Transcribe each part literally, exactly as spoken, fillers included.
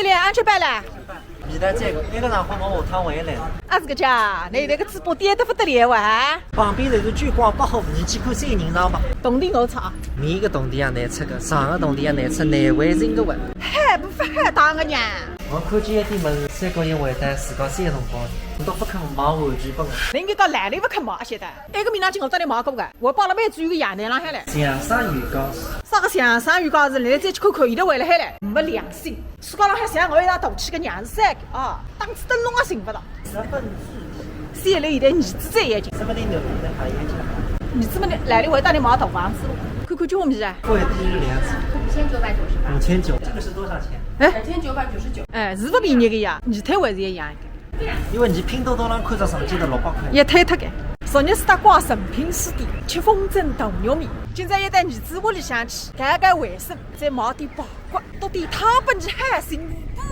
哎，安全带嘞？味道这个，那个上回我下趟回来了。啊，是个家，那那个嘴巴甜得不得了哇！旁边侪是聚光百货，你去看三人上吧。铜钿我出啊。你一个铜钿也难出个，上个铜钿也难出，难为情个哇。还不发还当个呢？我看见一点物事，三角形回答自家三个辰光，侬都不肯买玩具拨我。侬应该讲来了不肯买，晓得？埃个面浪去我到底买过个，我摆了蛮贵个呀，拿浪海来。相声有讲是。啥个相声有讲是？来再去看看，现在回来海来，没良心。 世界浪向像我一样大气个娘是三个啊，打仔灯笼也寻勿着。十分之一。现在现在儿子最要紧。十分之一的还要紧。儿子们来了，我带你买大房子了。看看叫啥物事啊？贵的就是两子。五千九百九十八。五千九，这个是多少钱？哎，两千九百九十九。哎，是不便宜个呀，二胎还是一样个。因为你拼多多浪看着上去的六百块。也推脱个。昨日是搭挂诚品书店，吃风筝大肉面，今朝要到儿子屋里向去，改改卫生，再买点包。 瓜，到底他本是海参五宝。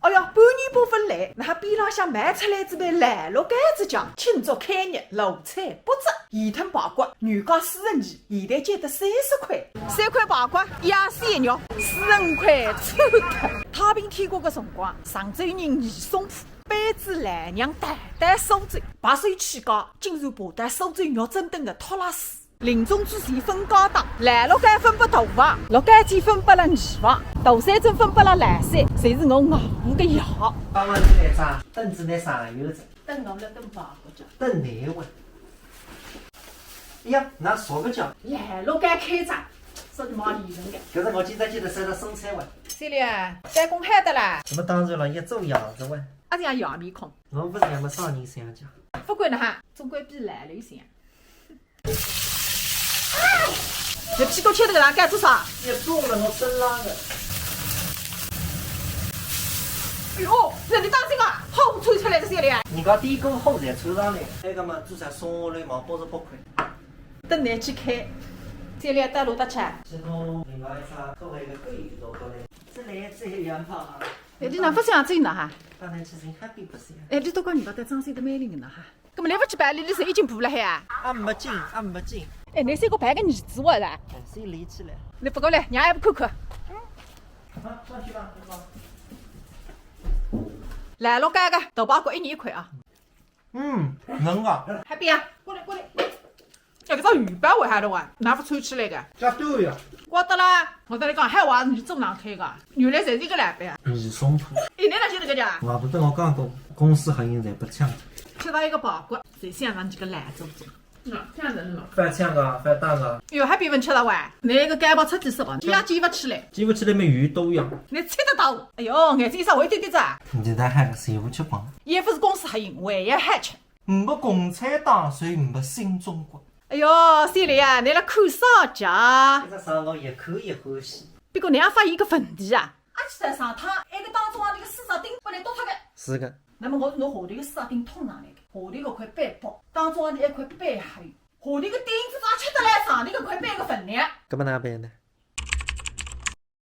哎呀，半年八分来，那边浪向卖出来只杯来了该只讲，庆祝开业，炉彩八折，一吞排骨，原价四十二，现在减得三十块。三块排骨，一夜鲜肉，四十五块出脱。太平天国个辰光，常州人严嵩府，背仔来娘淡淡苏州，白手起家，竟然爬到苏州肉珍灯个托拉斯。 临终之前分家当，来六该分拨大房，六该几分拨了二房，大三尊分拨了老三，侪是我外婆个爷。八万之内啥？凳子拿啥有着？凳我来凳八个着。凳哪位？哎呀，那啥个叫？来六该开着，说的毛理论个。可是我今朝记得吃了生菜哇。小丽啊，办公好的啦。那么当然了，也做样子哇。啊，这样洋面孔。我不是那么少年想家。不管了哈，总归比来了有想。 你屁股贴这个栏杆做啥？也中了我身上的。哎呦，人家当心啊，好抽出来这些嘞。你讲第一个好才抽上来，那个嘛，做才送我来嘛，八十八块。等你去开，这里带路得去。这个另外一张，可以一个可以多过来。这里这些元宝啊。哎，你哪不想进的哈？当然是很 happy 不是呀？哎，你都讲你把它装修的美丽呢哈。 搿么来勿及办理，侬是已经补了海啊？啊，没劲，啊，没劲。哎，侬是个办个儿子哇啦？哎，先立起来。侬勿过来，让俺看看。好，上去吧，来，老板个，大包裹一人一块啊。嗯，能啊。Happy啊，过来，过来。哎，搿只鱼包为啥的哇？哪勿穿起来个？加多呀。怪得啦，我跟你讲，海外是做哪开个？原来侪是一个老板啊。你是松土。哎，侬哪晓得搿家？我勿跟我讲过，公司合营侪勿抢。 吃到一个包裹，侪想着几个烂种种。那，这样子是吗？饭抢啊，饭打啊。哟，还比分吃了哇？那个干巴吃几十个，几样几勿起来。几勿起来没鱼都一样。你吃得到？哎哟，眼睛一只会滴滴子啊。你这还是谁不吃光？也不是公司合营，我也还吃。没共产党，所以没新中国。哎哟，小丽啊，你来看啥家？这个啥我也可以欢喜。不过你还发现一个问题啊。 阿去在上趟，埃个当中啊，这个四十钉拨侬剁脱个。是个。那么我是拿下头个四十钉捅上来个，下头搿块板薄，当中啊，埃块板还有，下头个钉子咋吃得来上头搿块板个分量？搿么哪办呢？